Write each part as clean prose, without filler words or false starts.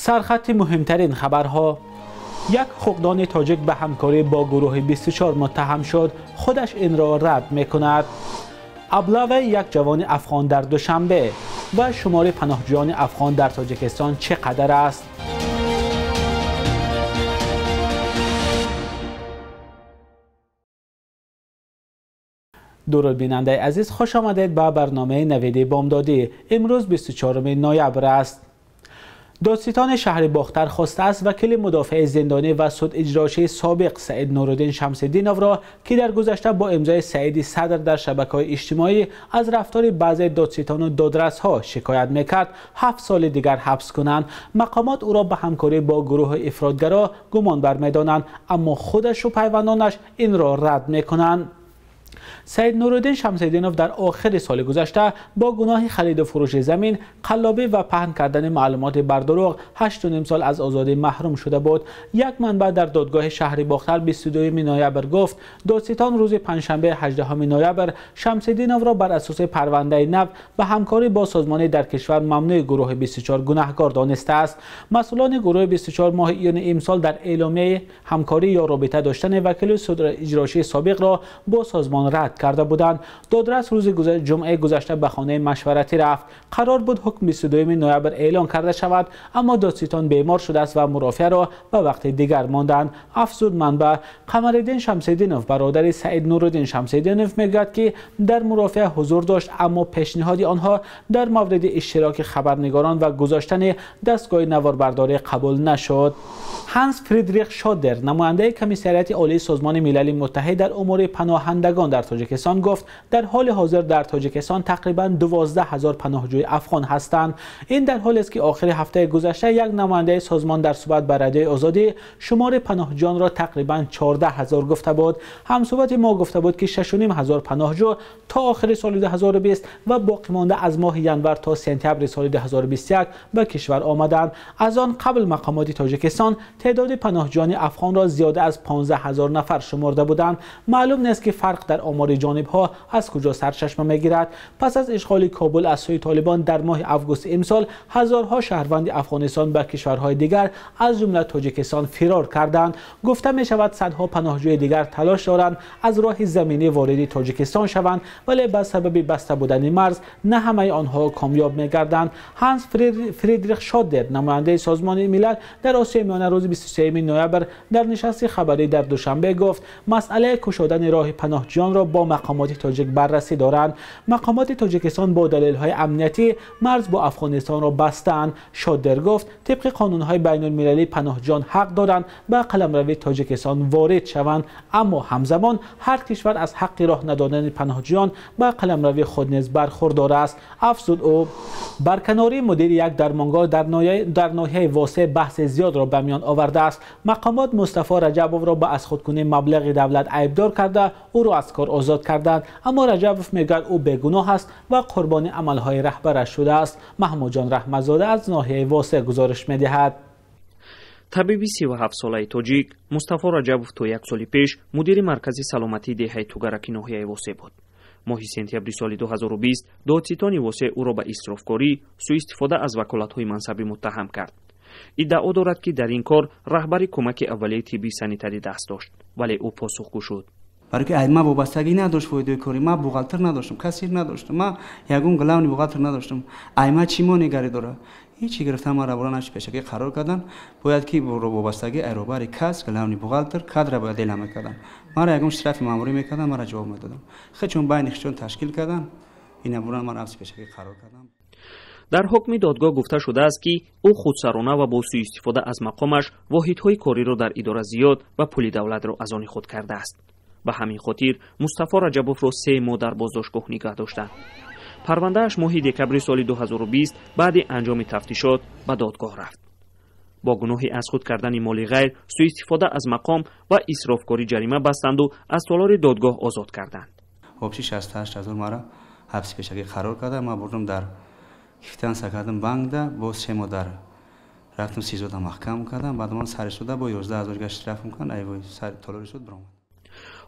Сархати муҳимтарин хабарҳо. Як ҳуқуқдони тоҷик ба ҳамкорӣ бо гурӯҳи 24 муттаҳам шуд, худаш инро рад мекунад. Аблаваи як ҷавони афғон дар Душанбе ва шумори паноҳҷӯёни афғон дар Тоҷикистон чӣ қадар аст? Дуруд бинандаи азиз, хуш омадед ба барномаи Навиди Бомдодӣ. Имрӯз 24 ноябр аст. Додситони шаҳри Бохтар хостааст вакили мудофеи зиндонӣ ва судиҷрошии собиқ Саид Нуруддин Шамсиддиновро, ки дар гузашта бо имзои Саиди Садр дар шабакаҳои иҷтимоӣ аз рафтори баъзе додситону додрасҳо шикоят мекард, 7 соли дигар ҳабс кунанд. Мақомот ӯро ба ҳамкорӣ бо гурӯҳи ифротгаро гумон бармедонанд, аммо худашу пайвандонаш инро рад мекунанд. Саид Нуруддин Шамсиддинов дар охири соли гузашта бо гуноҳи хариду фурӯши замин, қаллобӣ ва паҳн кардани маълумоти бардурӯғ 8,5 сол аз озодӣ маҳрум шуда буд. Як манбаъ дар додгоҳи шаҳри Бохтар 22 ноябр гуфт, додситон рӯзи панҷшанбе 18 ноябр Шамсиддиновро бар асоси парвандаи нав ба ҳамкорӣ бо созмони дар кишвар мамнӯи гурӯҳи 24 гунаҳкор донистааст. Масъулони гурӯҳи 24 моҳи июни имсол дар эъломияи ҳамкорӣ ё робита доштани вакили судиҷрошии собиқро бо созмон рад карда буданд. Додрас рӯзи ҷумъаи гузашта ба хонаи машваратӣ рафт. Қарор буд ҳукм 22 ноябр эълон карда шавад, аммо додситон бемор шудааст ва мурофиаро ба вақти дигар монданд. Афзуд манбаъ. Қамариддин Шамсиддинов, бародари Саид Нуруддин Шамсиддинов, мегӯяд, ки дар мурофиа ҳузур дошт, аммо пешниҳоди онҳо дар мавриди иштироки хабарнигорон ва гузоштани дастгоҳи наворбардорӣ қабул нашуд. Ҳанс Фридрих Шодер, намояндаи Комиссариати Олии Созмони Милали Муттаҳид дар умури паноҳандагон дар Тоҷикистон гуфт, дар ҳоли ҳозир дар Тоҷикистон тақрибан 12 ҳазор паноҳҷӯи афғон ҳастанд. Ин дар ҳолест, ки охири ҳафтаи гузашта як намояндаи созмон дар суҳбат ба Радиои Озодӣ шумори паноҳҷӯёнро тақрибан 14 ҳазор гуфта буд. Ҳамсуҳбати мо гуфта буд, ки 6,5 ҳазор паноҳҷӯ то охири соли 2020 ва боқимонда аз моҳи январ то сентябри соли 2021 ба кишвар омаданд. Аз он қабл мақомоти Тоҷикистон теъдоди паноҳҷӯёни афғонро зиёда аз 15 ҳазор нафар шуморда буданд. Маълум нест, ки фарқ дар омори ҷонибҳо аз куҷо сарчашма мегирад. Пас аз ишғоли Кобул аз сӯи Толибон дар моҳи август имсол ҳазорҳо шаҳрванди Афғонистон ба кишварҳои дигар аз ҷумла Тоҷикистон фирор карданд. Гуфта мешавад, садҳо паноҳҷӯи дигар талош доранд аз роҳи заминӣ вориди Тоҷикистон шаванд, вале ба сабаби баста будани марз на ҳамаи онҳо комёб мегарданд. Ҳанс Фридрих Шодер, намояндаи Созмони Милал дар Осиёи Миёна, рӯзи 23 ноябр дар нишасти хабарӣ дар Душанбе гуфт, масъалаи кушодани роҳи паноҳҷӯёнро бо мақомоти тоҷик баррасӣ доранд. Мақомоти Тоҷикистон бо далелҳои амниятӣ марз бо Афғонистонро бастаанд. Шодер гуфт, тибқи қонунҳои байнулмилалӣ паноҳҷӯён ҳақ доранд ба қаламрави Тоҷикистон ворид шаванд, аммо ҳамзамон ҳар кишвар аз ҳаққи роҳ надодани паноҳҷӯён ба қаламрави худ низ бархурдор аст. Афзуд ӯ. Барканории мудири як дармонгоҳ дар ноҳияи Восеъ баҳси зиёдро ба миён овардааст. Мақомот Мустафо Раҷабовро ба аз худкунии маблағи давлат айбдор карда, ӯро аз кор озод карданд. Аммо Раҷабов мегӯяд, ӯ бегуноҳ аст ва қурбони амалҳои раҳбараш шудааст. Маҳмудҷон Раҳматзода аз ноҳияи Восеъ гузориш медиҳад. Табиби 37-солаи тоҷик Мустафо Раҷабов то як соли пеш мудири маркази саломатии деҳаи Тугараки ноҳияи Восеъ буд. Моҳи сентябри соли 2020 додситони Восеъ ӯро ба исрофкорӣ, суистифода аз ваколатҳои мансабӣ муттаҳам кард. Иддао дорад, ки дар ин кор раҳбари кӯмаки аввалияи тиббии санитарӣ даст дошт, вале ӯ посухгӯ шуд. Барои ки ман вобастагӣ надошт фоидаи корӣ, ман бухгалтер надоштам, кассир надоштам, ман ягон главный бухгалтер надоштам. Ай ман чӣ монегарӣ дорад? Ҳечи гирифтан ман равона нашуд, пешакӣ қарор кардан, бояд ки вобастагӣ айробари кас, главный бухгалтер кадра бояд эълам мекардан. Маро ягон штрафи маъмурӣ мекардан, маро ҷавоб медодам. Хечун байни хечун ташкил кардан, ина буран ман ҳабси пешакӣ қарор кардам. Дар ҳукми додгоҳ гуфта шудааст, ки ӯ худсарона ва бо суистифода аз мақомаш воҳидҳои кориро дар идора зиёд ва пули давлатро аз они худ кардааст. Ба ҳамин хотир Мустафо Раҷабовро 3 моҳ дар боздоштгоҳ нигаҳ доштанд. Парвандааш моҳи декабри соли 2020 баъди анҷоми тафтишот ба додгоҳ рафт. Бо гуноҳи аз худ кардани моли ғайр, суистифода аз мақом ва исрофкорӣ ҷарима бастанду аз толори додгоҳ озод карданд. Ҳабси 68 ҳазор мара ҳабси пешакӣ қарор карда, ман бурдам дар квитансия кардам банкда, боз 3 моҳ дар рафтам СИЗОда маҳкам кардам, баъд ман сари суда бо 11 ҳазор гашт штраф кардам, айвой сари толори суд баромад.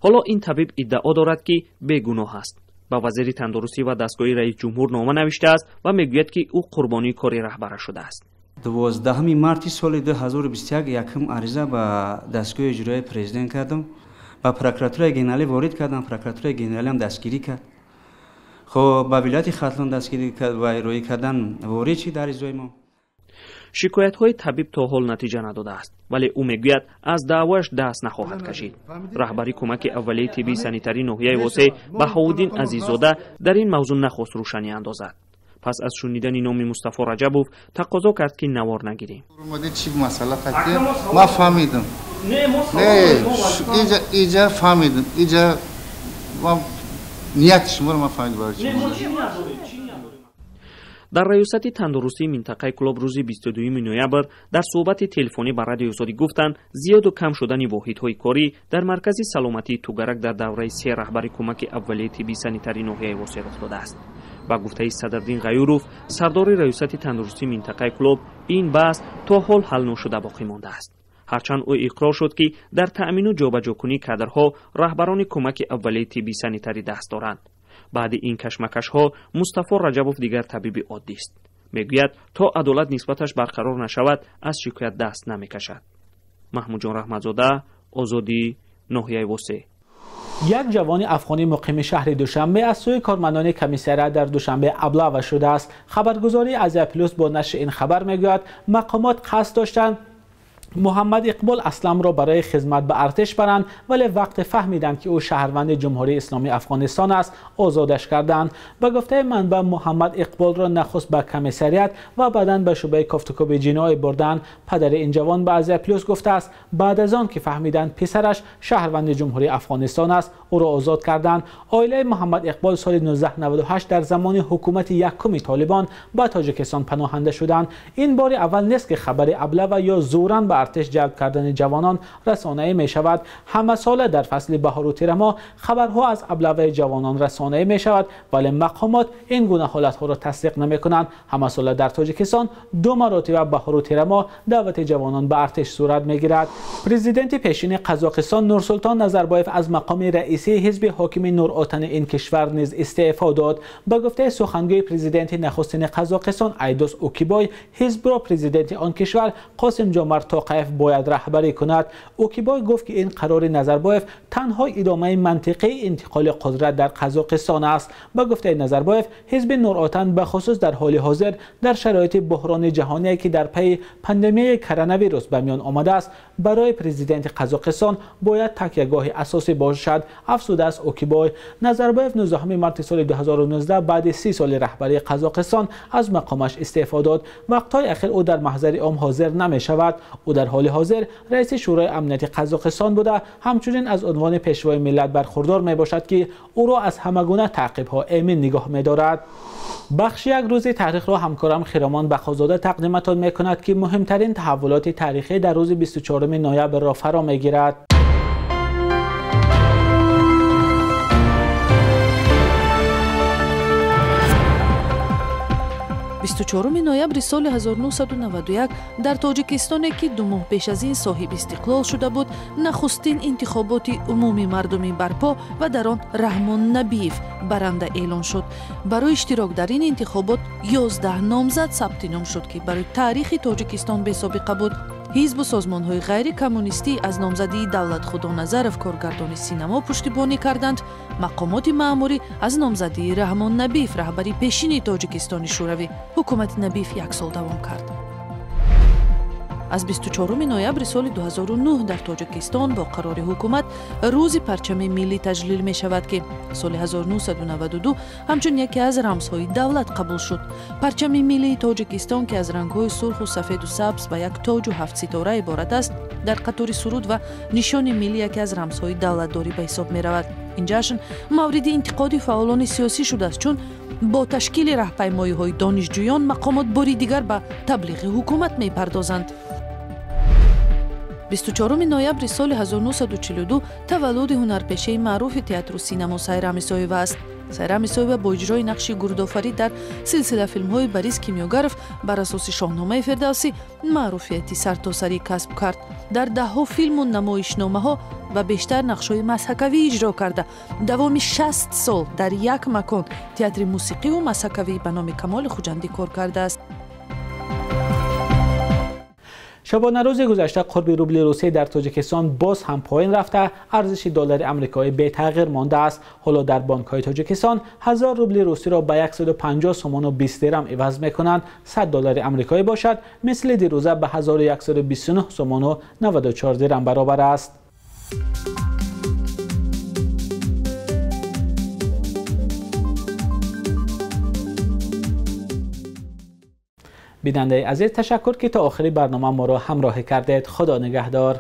Ҳоло ин табиб иддао дорад, ки бегуноҳ аст. Ба вазири тандурустӣ ва дастгоҳи раис ҷумҳур нома навиштааст ва мегӯяд, ки ӯ қурбонии кори раҳбара шудааст. 12 марти соли 2021 якум ариза ба дастгоҳи иҷроияи президент кардам, ба прокуратураи генералӣ ворид кардам, прокуратураи генералӣ ҳам дастгирӣ кард. Хоб, ба вилояти Хатлон дастгирӣ кард ва роӣ кардан ворид шид аризаи мо. Шикоятҳои табиб то ҳол натиҷа надодааст, вале ӯ мегӯяд аз даъвояш даст нахоҳад кашид. Раҳбари кӯмаки аввалияи тиббии санитарии ноҳияи Восеъ Баҳовуддин Азиззода дар ин мавзӯъ нахост рӯшанӣ андозад. Пас аз шунидани номи Мустафо Раҷабов тақозо кард, ки навор нагирем. Чӣ масъала қатъия? Ман фаҳмидам. Не, иҷа фаҳмидам. Иҷа нияти шуморо ман фаҳмидам барои чӣ. Дар раёсати тандурустии минтақаи Кӯлоб рӯзи 22 ноябр дар суҳбати телефонӣ ба Радиои Озодӣ гуфтанд, зиёду кам шудани воҳидҳои корӣ дар маркази саломатии Тугарак дар давраи се раҳбари кӯмаки аввалияи тиббии санитарии ноҳияи Восеъ рух додааст. Ба гуфтаи Садриддин Ғаюров, сардори раёсати тандурустии минтақаи Кӯлоб, ин баҳс то ҳол ҳал ношуда боқӣ мондааст. Ҳарчанд ӯ иқрор шуд, ки дар таъмину ҷобаҷокунии кадрҳо раҳбарони кӯмаки аввалияи тиббии санитарӣ даст доранд. Баъди ин кашмакашҳо Мустафо Раҷабов дигар табиби оддист. Мегӯяд, то адолат нисбаташ барқарор нашавад, аз шикоят даст намекашад. Маҳмудҷон Раҳматзода, Озодӣ, ноҳияи Восеъ. Як ҷавони афғонӣ муқими шаҳри Душанбе аз сӯи кормандони комиссариат дар Душанбе аблава шудааст. Хабаргузории Азия Плюс бо нашри ин хабар мегӯяд, мақомот қасд доштанд Муҳаммад Иқбол Асламро барои хизмат ба артиш баранд, вале вақте фаҳмиданд, ки ӯ шаҳрванди Ҷумҳурии Исломии Афғонистон аст, озодаш карданд. Ба гуфтаи манбаъ, Муҳаммад Иқболро нахуст ба комиссариат ва баъдан ба шӯъбаи кофтукӯби ҷиноӣ бурданд. Падари ин ҷавон ба Азия Плюс гуфтааст, баъд аз он ки фаҳмиданд писараш шаҳрванди Ҷумҳурии Афғонистон аст, ӯро озод карданд. Оилаи Муҳаммад Иқбол соли 1998 дар замони ҳукумати якуми Толибон ба Тоҷикистон паноҳанда шуданд. Ин бори аввал нест, ки хабари аблава ё зӯран ба артиш ҷалб кардани ҷавонон расонаӣ мешавад. Ҳамасола дар фасли баҳору тирамо хабарҳо аз аблаваи ҷавонон расонаӣ мешавад, вале мақомот ин гуна ҳолатҳоро тасдиқ намекунанд. Ҳамасола дар Тоҷикистон ду маротиба баҳору тирамо даъвати ҷавонон ба артиш сурат мегирад. Президенти пешини Қазоқистон Нурсултон Назарбоев аз мақоми раисии ҳизби ҳокими Нуротани ин кишвар низ истеъфо дод. Ба гуфтаи сухангӯи президенти нахустини Қазоқистон Айдос Укибой, ҳизбро президенти он кишвар Қосим Ҷомарт Тоқаев бояд раҳбарӣ кунад. Укибой гуфт, ки ин қарори Назарбоев танҳо идомаи мантиқии интиқоли қудрат дар Қазоқистон аст. Ба гуфтаи Назарбоев, ҳизби Нуротан ба хусус дар ҳоли ҳозир дар шароити буҳрони ҷаҳоние, ки дар пайи пандемияи коронавирус ба миён омадааст, барои президенти Қазоқистон бояд такягоҳи асосӣ бошад, афзудааст Укибой. Назарбоев 19 марти соли 2019 баъди 30 соли раҳбарии Қазоқистон аз мақомаш истеъфо дод. Вақтҳои ахир ӯ дар маҳзари ом ҳозир намешавад. Ӯ дар ҳоли ҳозир раиси Шӯрои амнияти Қазоқистон буда, ҳамчунин аз унвони пешвои миллат бархурдор мебошад, ки ӯро аз ҳама гуна таъқибҳо эмин нигоҳ медорад. Бахши як рӯзи таърихро ҳамкорам Хиромон Бақозода тақдиматон мекунад, ки муҳимтарин таҳаввулоти таърихӣ дар рӯзи 24 ноябрро фаро мегирад. Бисту чоруми ноябри соли 1991 дар Тоҷикистоне, ки ду моҳ пеш аз ин соҳиби истиқлол шуда буд, нахустин интихоботи умумии мардумӣ барпо ва дар он Раҳмон Набиев баранда эълон шуд. Барои иштирок дар ин интихобот 11 номзад сабти ном шуд, ки барои таърихи Тоҷикистон бесобиқа буд. Ҳизбу созмонҳои ғайрикоммунистӣ аз номзадии Давлат Худоназаров, коргардони синамо, пуштибонӣ карданд. Мақомоти маъмурӣ аз номзадии Раҳмон Набиев, раҳбари пешини Тоҷикистони Шӯравӣ. Ҳукумати Набиев як сол давом кард. Аз 24 ноябри соли 2009 дар Тоҷикистон бо қарори ҳукумат рӯзи парчами миллӣ таҷлил мешавад, ки соли 1992 ҳамчун яке аз рамзҳои давлат қабул шуд. Парчами миллии Тоҷикистон, ки аз рангҳои сурху сафеду сабз ва як тоҷу ҳафт ситора иборат аст, дар қатори суруд ва нишони миллӣ яке аз рамзҳои давлатдорӣ ба ҳисоб меравад. Ин ҷашн мавриди интиқоди фаъолони сиёсӣ шудааст, чун бо ташкили раҳпаймоиҳои донишҷӯён мақомот бори дигар ба таблиғи ҳукумат мепардозанд. 24 ноябри соли 1942 таваллуди ҳунарпешаи маъруфи театру синамо Сайра Мисоева аст. Сайра Мисоева бо иҷрои нақши Гурдофарид дар силсила филмҳои Борис Кимёгаров бар асоси Шоҳномаи Фирдавсӣ маъруфияти сартосарӣ касб кард. Дар даҳҳо филму намоишномаҳо ва бештар нақшҳои мазҳакавӣ иҷро карда, давоми 60 сол дар як макон театри мусиқиву мазҳакавӣ ба номи Камоли Хуҷандӣ кор кардааст. Шабонарӯзи гузашта қурби рубли Русия дар Тоҷикистон боз ҳам поин рафта, арзиши доллари амрикоӣ бетағйир мондааст. Ҳоло дар бонкҳои Тоҷикистон 1000 рубли русиро ба 150 сомону 20 дирам иваз мекунанд. 100 доллари амрикоӣ бошад, мисли дирӯза ба 1129 сомону 94 дирам баробар аст. Бинандаи азиз, ташаккур ки то охири барнома моро ҳамроҳӣ кардед. Худо нигаҳдор.